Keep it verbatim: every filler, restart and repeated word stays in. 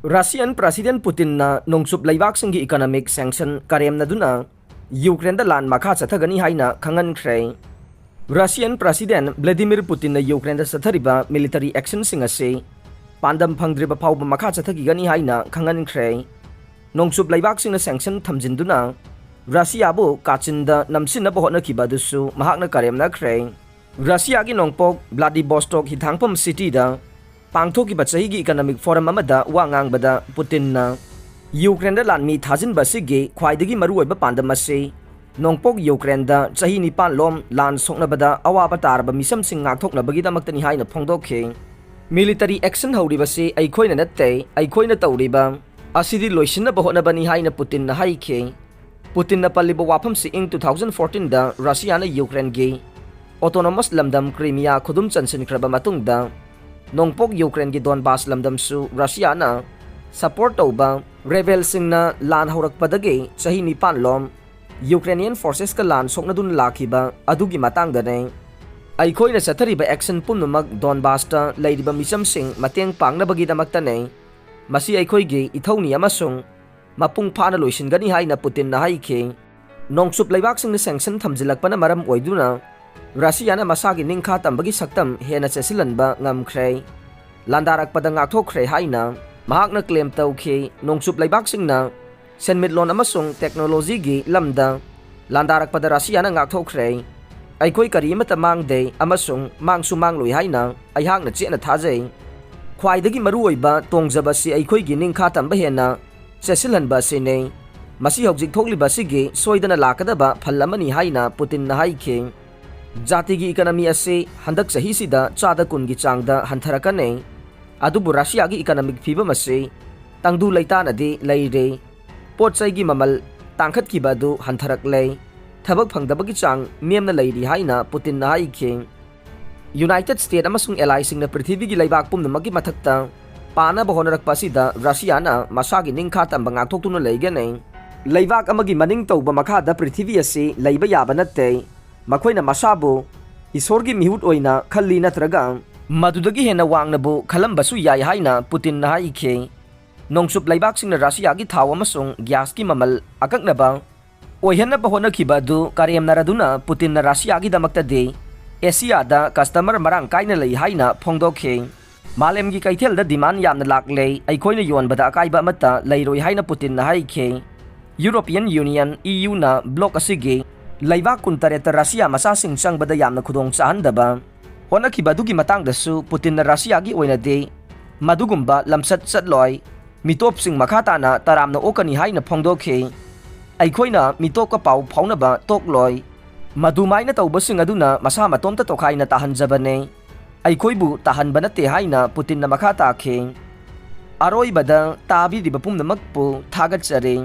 Russian President Putinꯅ ꯅꯣꯡꯆꯨꯞ ꯂꯩꯕꯥꯛꯁꯤꯡꯒꯤ economic sanction ꯀꯔꯦꯝꯅꯗꯨꯅ ꯌꯨꯀ꯭ꯔꯦꯟꯗ ꯂꯥꯟ ꯃꯈꯥ ꯆꯠꯊꯒꯅꯤ ꯍꯥꯏꯅ ꯈꯪꯍꯟꯈ꯭ꯔꯦ꯫ Russian President Vladimir Putinꯅ ꯌꯨꯀ꯭ꯔꯦꯟꯗ ꯆꯠꯊꯔꯤꯕ military actionꯁꯤꯡ ꯑꯁꯤ ꯄꯥꯟꯗꯝ ꯐꯪꯗ꯭ꯔꯤꯕ ꯐꯥꯎꯕ ꯃꯈꯥ ꯆꯠꯊꯈꯤꯒꯅꯤ ꯍꯥꯏꯅ ꯈꯪꯍꯟꯈ꯭ꯔꯦ꯫ ꯅꯣꯡꯆꯨꯞ ꯂꯩꯕꯥꯛꯁꯤꯡꯅ sanction ꯊꯝꯖꯤꯟꯗꯨꯅ ꯔꯁꯤꯌꯥꯕꯨ ꯀꯥꯆꯤꯟꯗ ꯅꯝꯁꯤꯟꯅꯕ ꯍꯣꯠꯅꯈꯤꯕ ꯑꯗꯨꯁꯨ ꯃꯍꯥꯛꯅ ꯀꯔꯦꯝꯅꯈ꯭ꯔꯦ꯫ ꯔꯁꯤꯌꯥꯒꯤ ꯅꯣꯡꯄꯣꯛ ꯕ꯭ꯂꯥꯗꯤꯕꯣꯁꯇꯣꯛ ꯍꯤꯊꯥꯡꯐꯝ cityꯗ ꯄꯥꯡꯊꯣꯛꯈꯤꯕ ꯆꯍꯤꯒꯤ economic forum ꯑꯃꯗ ꯋꯥ ꯉꯥꯡꯕꯗ ꯄꯨꯇꯤꯟꯅ ꯌꯨꯀ꯭ꯔꯦꯟꯗ ꯂꯥꯟꯃꯤ ꯊꯥꯖꯤꯟꯕ ꯑꯁꯤꯒꯤ ꯈ꯭ꯋꯥꯏꯗꯒꯤ ꯃꯔꯨꯑꯣꯏꯕ ꯄꯥꯟꯗꯝ ꯑꯁꯤ ꯅꯣꯡꯄꯣꯛ ꯌꯨꯀ꯭ꯔꯦꯟꯗ ꯆꯍꯤ ꯅꯤꯄꯥꯟ ꯂꯣꯝ ꯂꯥꯟ ꯁꯣꯛꯅꯕꯗ ꯑꯋꯥꯕ ꯇꯥꯔꯕ ꯃꯤꯆꯝꯁꯤꯡ ꯉꯥꯛꯊꯣꯛꯅꯕꯒꯤꯗꯃꯛꯇꯅꯤ ꯍꯥꯏꯅ ꯐꯣꯡꯗꯣꯛꯈꯤ꯫ Military action ꯍꯧꯔꯤꯕꯁꯤ ꯑꯩꯈꯣꯏꯅ ꯅꯠꯇꯦ, ꯑꯩꯈꯣꯏꯅ ꯇꯧꯔꯤꯕ ꯑꯁꯤꯗꯤ ꯂꯣꯏꯁꯤꯟꯅꯕ ꯍꯣꯠꯅꯕꯅꯤ ꯍꯥꯏꯅ ꯄꯨꯇꯤꯟꯅ ꯍꯥꯏꯈꯤ꯫ ꯄꯨꯇꯤꯟꯅ ꯄꯜꯂꯤꯕ ꯋꯥꯐꯝꯁꯤ ꯏꯪ two thousand fourteenꯗ ꯔꯁꯤꯌꯥꯅ ꯌꯨꯀ꯭ꯔꯦꯟꯒꯤ autonomous ꯂꯝꯗꯝ ꯀ꯭ꯔꯤꯃꯤꯌꯥ ꯈꯨꯗꯨꯝ ꯆꯟꯁꯤꯟꯈ꯭ꯔꯕ ꯃꯇꯨꯡꯗ ꯅꯣꯡꯄꯣꯛ ꯌꯨꯀ꯭ꯔꯦꯟꯒꯤ ꯗꯣꯟꯕꯥꯁ ꯂꯝꯗꯝꯁꯨ ꯔꯁꯤꯌꯥꯅ support ꯇꯧꯕ rebelꯁꯤꯡꯅ ꯂꯥꯟ ꯍꯧꯔꯛꯄꯗꯒꯤ ꯆꯍꯤ ꯅꯤꯄꯥꯟ ꯂꯣꯝ Ukrainian forcesꯀ ꯂꯥꯟ ꯁꯣꯛꯅꯗꯨꯅ ꯂꯥꯛꯈꯤꯕ ꯑꯗꯨꯒꯤ ꯃꯇꯥꯡꯗꯅꯦ꯫ ꯑꯩꯈꯣꯏꯅ ꯆꯠꯊꯔꯤꯕ action ꯄꯨꯝꯅꯃꯛ ꯗꯣꯟꯕꯥꯁꯇ ꯂꯩꯔꯤꯕ ꯃꯤꯆꯝꯁꯤꯡ ꯃꯇꯦꯡ ꯄꯥꯡꯅꯕꯒꯤꯗꯃꯛꯇꯅꯦ꯫ ꯃꯁꯤ ꯑꯩꯈꯣꯏꯒꯤ ꯏꯊꯧꯅꯤ ꯑꯃꯁꯨꯡ ꯃꯄꯨꯡ ꯐꯥꯅ ꯂꯣꯏꯁꯤꯟꯒꯅꯤ ꯍꯥꯏꯅ ꯄꯨꯇꯤꯟꯅ ꯍꯥꯏꯈꯤ꯫ ꯅꯣꯡꯆꯨꯞ ꯂꯩꯕꯥꯛꯁꯤꯡꯅ sanction ꯊꯝꯖꯤꯜꯂꯛꯄꯅ ꯃꯔꯝ ꯑꯣꯏꯗꯨꯅ ꯔꯁꯤꯌꯥꯅ ꯃꯁꯥꯒꯤ ꯅꯤꯡꯈꯥ ꯇꯝꯕꯒꯤ ꯁꯛꯇꯝ ꯍꯦꯟꯅ ꯆꯦꯠꯁꯤꯜꯍꯟꯕ ꯉꯝꯈ꯭ꯔꯦ꯫ ꯂꯥꯟꯗꯥꯔꯛꯄꯗ ꯉꯥꯛꯊꯣꯛꯈ꯭ꯔꯦ ꯍꯥꯏꯅ ꯃꯍꯥꯛꯅ claim ꯇꯧꯈꯤ꯫ ꯅꯣꯡꯆꯨꯞ ꯂꯩꯕꯥꯛꯁꯤꯡꯅ ꯁꯦꯟꯃꯤꯠꯂꯣꯟ ꯑꯃꯁꯨꯡ technologyꯒꯤ ꯂꯝꯗ ꯂꯥꯟꯗꯥꯔꯛꯄꯗ ꯔꯁꯤꯌꯥꯅ ꯉꯥꯛꯊꯣꯛꯈ꯭ꯔꯦ꯫ ꯑꯩꯈꯣꯏ ꯀꯔꯤ ꯑꯃꯠꯇ ꯃꯥꯡꯗꯦ ꯑꯃꯁꯨꯡ ꯃꯥꯡꯁꯨ ꯃꯥꯡꯂꯣꯏ ꯍꯥꯏꯅ ꯑꯩꯍꯥꯛꯅ ꯆꯦꯠꯅ ꯊꯥꯖꯩ꯫ ꯈ꯭ꯋꯥꯏꯗꯒꯤ ꯃꯔꯨꯑꯣꯏꯕ ꯇꯣꯡꯖꯕ ꯑꯁꯤ ꯑꯩꯈꯣꯏꯒꯤ ꯅꯤꯡꯈꯥ ꯇꯝꯕ ꯍꯦꯟꯅ ꯆꯦꯠꯁꯤꯜꯍꯟꯕ ꯑꯁꯤꯅꯤ꯫ ꯃꯁꯤ ꯍꯧꯖꯤꯛ ꯊꯣꯛꯂꯤꯕ ꯑꯁꯤꯒꯤ ꯁꯣꯏꯗꯅ ꯂꯥꯛꯀꯗꯕ ꯐꯜ ꯑꯃꯅꯤ ꯍꯥꯏꯅ ꯄꯨꯇꯤꯟꯅ ꯍꯥꯏꯈꯤ꯫ ꯖꯥꯇꯤꯒꯤ economy ꯑꯁꯤ ꯍꯟꯗꯛ ꯆꯍꯤꯁꯤꯗ ꯆꯥꯗ ꯀꯨꯟꯒꯤ ꯆꯥꯡꯗ ꯍꯟꯊꯔꯛꯀꯅꯤ꯫ ꯑꯗꯨꯕꯨ ꯔꯁꯤꯌꯥꯒꯤ economic ꯐꯤꯕꯝ ꯑꯁꯤ ꯇꯪꯗꯨ ꯂꯩꯇꯥꯅꯗꯤ ꯂꯩꯔꯤ꯫ ꯄꯣꯠ ꯆꯩꯒꯤ ꯃꯃꯜ ꯇꯥꯡꯈꯠꯈꯤꯕ ꯑꯗꯨ ꯍꯟꯊꯔꯛꯂꯦ꯫ ꯊꯕꯛ ꯐꯪꯗꯕꯒꯤ ꯆꯥꯡ ꯅꯦꯝꯅ ꯂꯩꯔꯤ ꯍꯥꯏꯅ ꯄꯨꯇꯤꯟꯅ ꯍꯥꯏꯈꯤ꯫ United States ꯑꯃꯁꯨꯡ allyꯁꯤꯡꯅ ꯄ꯭ꯔꯤꯊꯤꯕꯤꯒꯤ ꯂꯩꯕꯥꯛ ꯄꯨꯝꯅꯃꯛꯀꯤ ꯃꯊꯛꯇ ꯄꯥꯅꯕ ꯍꯣꯠꯅꯔꯛꯄ ꯑꯁꯤꯗ ꯔꯁꯤꯌꯥꯅ ꯃꯁꯥꯒꯤ ꯅꯤꯡꯈꯥ ꯇꯝꯕ ꯉꯥꯛꯊꯣꯛꯇꯨꯅ ꯂꯩꯒꯅꯤ꯫ ꯂꯩꯕꯥꯛ ꯑꯃꯒꯤ ꯃꯅꯤꯡ ꯇꯧꯕ ꯃꯈꯥꯗ ꯄ꯭ꯔꯤꯊꯤꯕꯤ ꯑꯁꯤ ꯂꯩꯕ ꯌꯥꯕ ꯅꯠꯇꯦ꯫ ꯃꯈꯣꯏꯅ ꯃꯁꯥꯕꯨ ꯏꯁꯣꯔꯒꯤ ꯃꯤꯍꯨꯠ ꯑꯣꯏꯅ ꯈꯜꯂꯤ ꯅꯠꯇ꯭ꯔꯒ ꯃꯗꯨꯗꯒꯤ ꯍꯦꯟꯅ ꯋꯥꯡꯅꯕꯨ ꯈꯜꯂꯝꯕꯁꯨ ꯌꯥꯏ ꯍꯥꯏꯅ ꯄꯨꯇꯤꯟꯅ ꯍꯥꯏꯈꯤ꯫ ꯅꯣꯡꯆꯨꯞ ꯂꯩꯕꯥꯛꯁꯤꯡꯅ ꯔꯁꯤꯌꯥꯒꯤ ꯊꯥꯎ ꯑꯃꯁꯨꯡ ꯒ꯭ꯌꯥꯁꯀꯤ ꯃꯃꯜ ꯑꯀꯛꯅꯕ ꯑꯣꯏꯍꯟꯅꯕ ꯍꯣꯠꯅꯈꯤꯕ ꯑꯗꯨ ꯀꯔꯦꯝꯅꯔꯗꯨꯅ ꯄꯨꯇꯤꯟꯅ ꯔꯁꯤꯌꯥꯒꯤꯗꯃꯛꯇꯗꯤ ꯑꯦꯁꯤꯌꯥꯗ ꯀꯁꯇꯃꯔ ꯃꯔꯥꯡ ꯀꯥꯏꯅ ꯂꯩ ꯍꯥꯏꯅ ꯐꯣꯡꯗꯣꯛꯈꯤ꯫ ꯃꯥꯂꯦꯝꯒꯤ ꯀꯩꯊꯦꯜꯗ ꯗꯤꯃꯥꯟ ꯌꯥꯝꯅ ꯂꯥꯛꯂꯦ, ꯑꯩꯈꯣꯏꯅ ꯌꯣꯟꯕꯗ ꯑꯀꯥꯏꯕ ꯑꯃꯠꯇ ꯂꯩꯔꯣꯏ ꯍꯥꯏꯅ ꯄꯨꯇꯤꯟꯅ ꯍꯥꯏꯈꯤ꯫ ꯌꯨꯔꯣꯄꯤꯌꯟ ꯌꯨꯅꯤꯌꯟ, ꯏ ꯌꯨꯅ ꯕ꯭ꯂꯣꯛ ꯑꯁꯤꯒꯤ ꯂꯩꯕꯥꯛ ꯀꯨꯟꯇꯔꯦꯠꯇ ꯔꯁꯤꯌꯥ ꯃꯆꯥꯁꯤꯡ ꯆꯪꯕꯗ ꯌꯥꯝꯅ ꯈꯨꯗꯣꯡ ꯆꯥꯍꯟꯗꯕ ꯍꯣꯠꯅꯈꯤꯕ ꯑꯗꯨꯒꯤ ꯃꯇꯥꯡꯗꯁꯨ ꯄꯨꯇꯤꯟꯅ ꯔꯁꯤꯌꯥꯒꯤ ꯑꯣꯏꯅꯗꯤ ꯃꯗꯨꯒꯨꯝꯕ ꯂꯝꯆꯠ ꯆꯠꯂꯣꯏ, ꯃꯤꯇꯣꯞꯁꯤꯡ ꯃꯈꯥ ꯇꯥꯅ ꯇꯔꯥꯝꯅ ꯑꯣꯛꯀꯅꯤ ꯍꯥꯏꯅ ꯐꯣꯡꯗꯣꯛꯈꯤ꯫ ꯑꯩꯈꯣꯏꯅ ꯃꯤꯇꯣꯞꯀ ꯄꯥꯎ ꯐꯥꯎꯅꯕ ꯇꯣꯛꯂꯣꯏ꯫ ꯃꯗꯨꯃꯥꯏꯅ ꯇꯧꯕꯁꯤꯡ ꯑꯗꯨꯅ ꯃꯁꯥ ꯃꯇꯣꯝꯇ ꯇꯣꯈꯥꯏꯅ ꯇꯥꯍꯟꯖꯕꯅꯦ꯫ ꯑꯩꯈꯣꯏꯕꯨ ꯇꯥꯍꯟꯕ ꯅꯠꯇꯦ ꯍꯥꯏꯅ ꯄꯨꯇꯤꯟꯅ ꯃꯈꯥ ꯇꯥꯈꯤ꯫ ꯑꯔꯣꯏꯕꯗ ꯇꯥꯕꯤꯔꯤꯕ ꯄꯨꯝꯅꯃꯛꯄꯨ ꯊꯥꯒꯠꯆꯔꯤ꯫